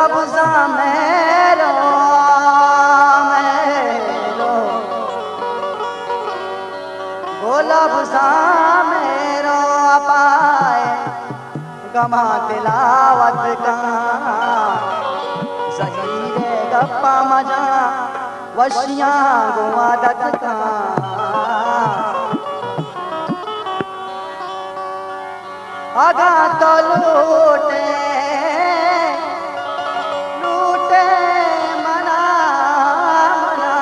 لبزاں مہرو، مہرو، گوں لبزاں مہرو، اپائے گماں تلاوت کن، زہیرے گپاں مجاں، وشیاں گوں عادت کن۔ اگاں تو لوٹے، لوٹے منا، منا۔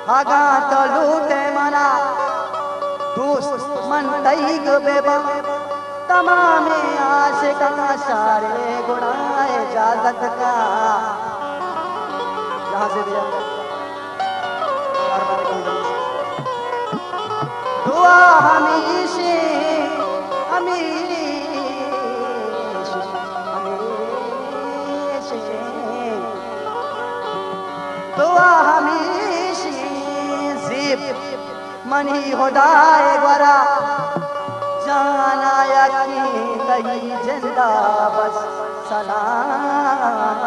اگاں تو لوٹے منا، دوست من تئیگ بہ باں۔ تمامیں عاشقاں شارے گڑا اجازت کا۔ جہاں سے دیا۔ دعا ہمیشیں، ہمیشیں، ہمیشیں۔ دعا ہمیشیں زیب منی ہدائے گورا، جانا یقین تئی جندا بس سلام۔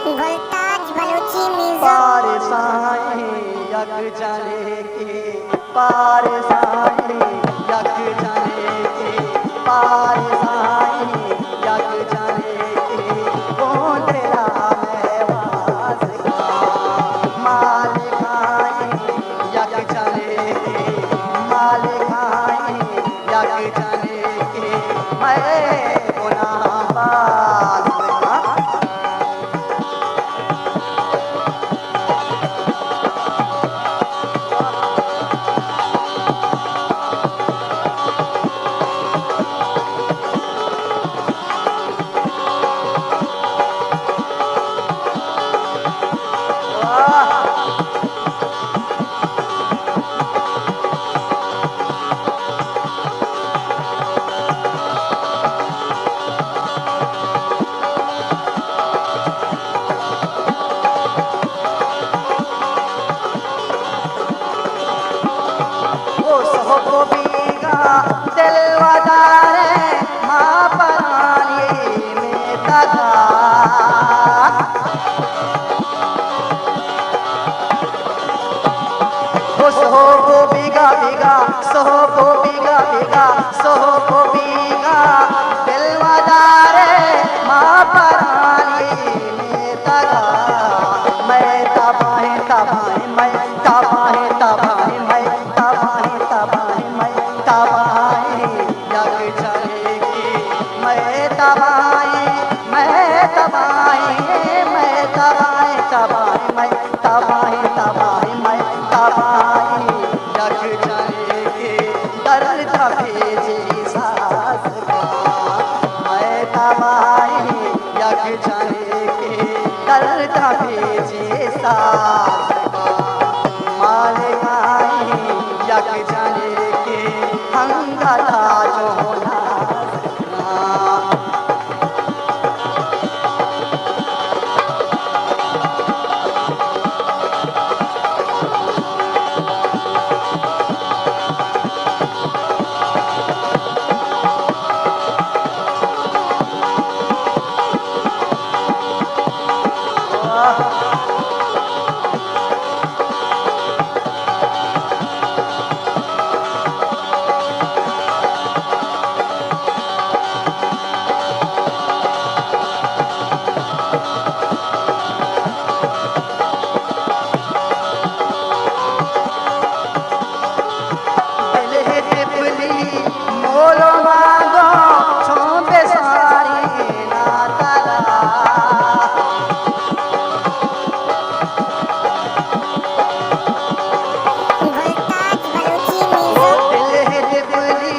گلتاج بلوچی میوزک۔ پارسائیں یک جنے کے، پارسائیں یک جنے کے، پارسائیں یک جنے کے، گوں دلا میں واز کا مالکائیں یک جنے کے، مالکائیں یک جنے کے، میں گناہ باز کا۔ او سہب و بیگاہ دل ودارے، ما پرانی میتگا۔ او سہب و بیگاہ، بیگاہ، سہب و بیگاہ، بیگاہ، سہب و بیگاہ دل ودارے، ما پرانی میتگا۔ مئے تباہیں، تباہیں، مئے تباہیں، تباہیں، مئے تباہیں، تباہیں، مئے تباہیں یک جنے کے، مئے تباہیں، مئے تباہیں، مئے تباہیں، تباہیں، مئے تباہیں، تباہیں، مئے تباہیں یک جنے کے، درد بھیجے ساز کا۔ مئے تباہیں یک جنے کے، درد بھیجے ساز کا۔ مالکائیں یک جنے کے، ہنگتا جو ناز کا۔ دل ءِ تپلی مول ءُ مانگاں، چون بساری نا ترا۔ گلتاج بلوچی میوزک۔ دل ءِ تپلی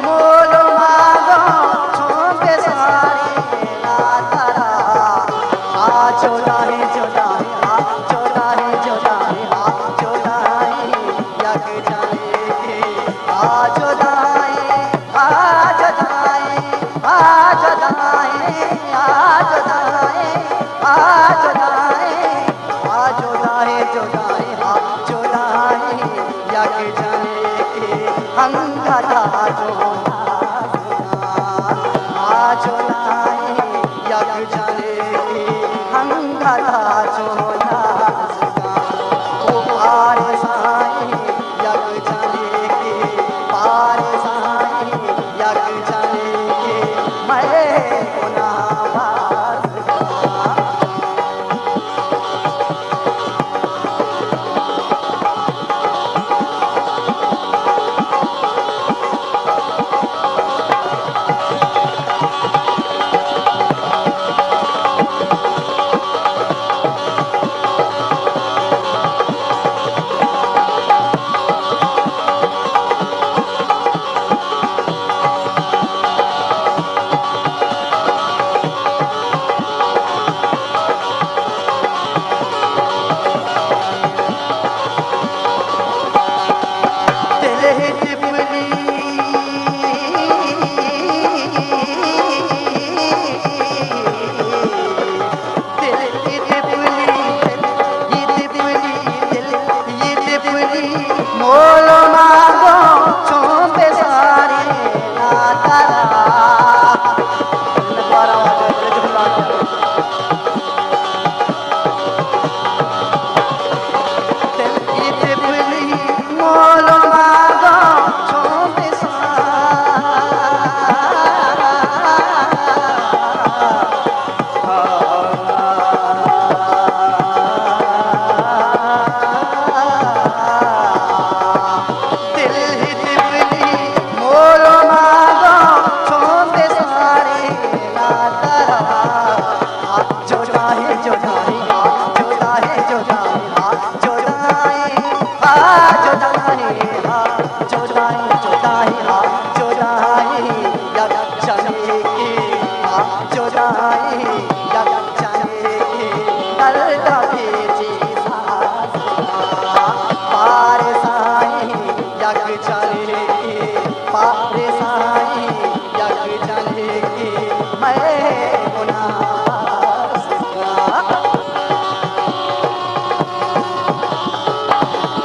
مول ءُ مانگاں، چون بساری نا ترا۔ آ جدائیں، جدائیں، آ جدائیں، جدائیں، آ جدائیں یک جنے کے۔ آ جدائیں، آ جدائیں، آ جدائیں، آ جدائیں، آ جدائیں، آ جدائیں، جدائیں۔ انگتا چو نازکاں، آ جدائیں یک جنکے، انگتا چو نازکاں، او پارسائیں یک جنکے، پارسائیں یک جنکے، مئے گناہ باز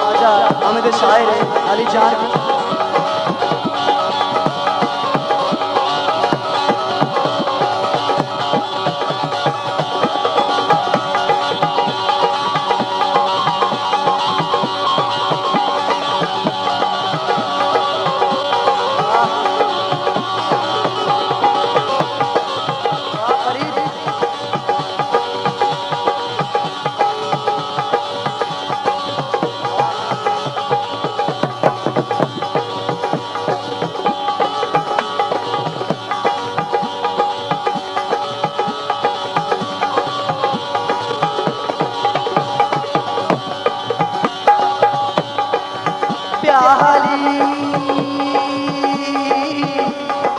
واجہ حامد شاعر، علی جان۔ بیا علی،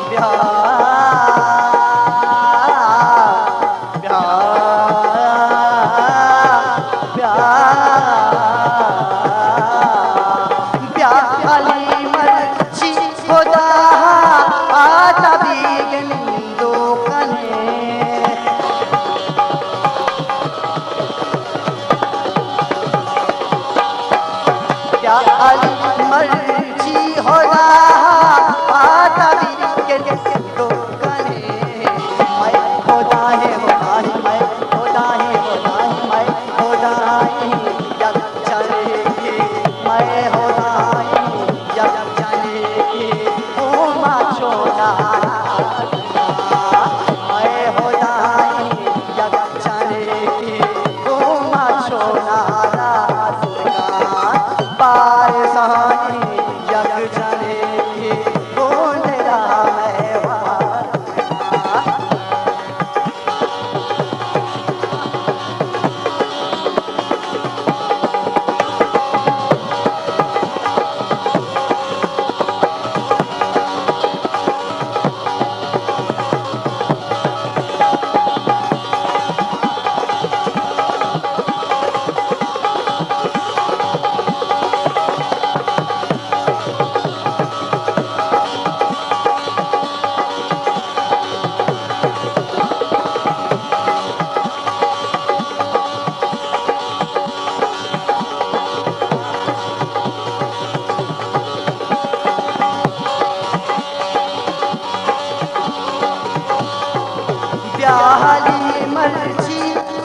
بیا، بیا، بیا، بیا علی مرچی خدا آ تبی گندو کنے۔ یا علی مرچی خدا آ تبی گندو کنے۔ مئے خدا ہے، خدا ہے، مئے خدا ہے، خدا ہے، مئے خدا ہے یک جنکے، مئے خدا ہے یک جنکے، گوما چو ناراض۔ مئے خدا ہے یک جنکے، گوما چو ناراض۔ پارسانی یک جنکے، گوں دلا مئے وار۔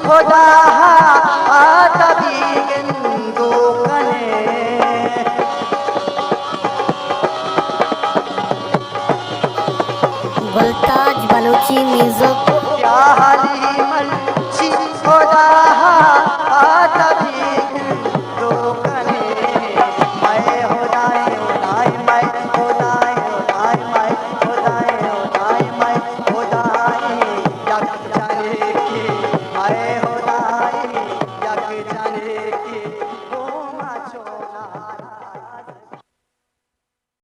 خدا ءَ تبی گندوک کنے۔ گلتاج بلوچی میوزک۔ یا علی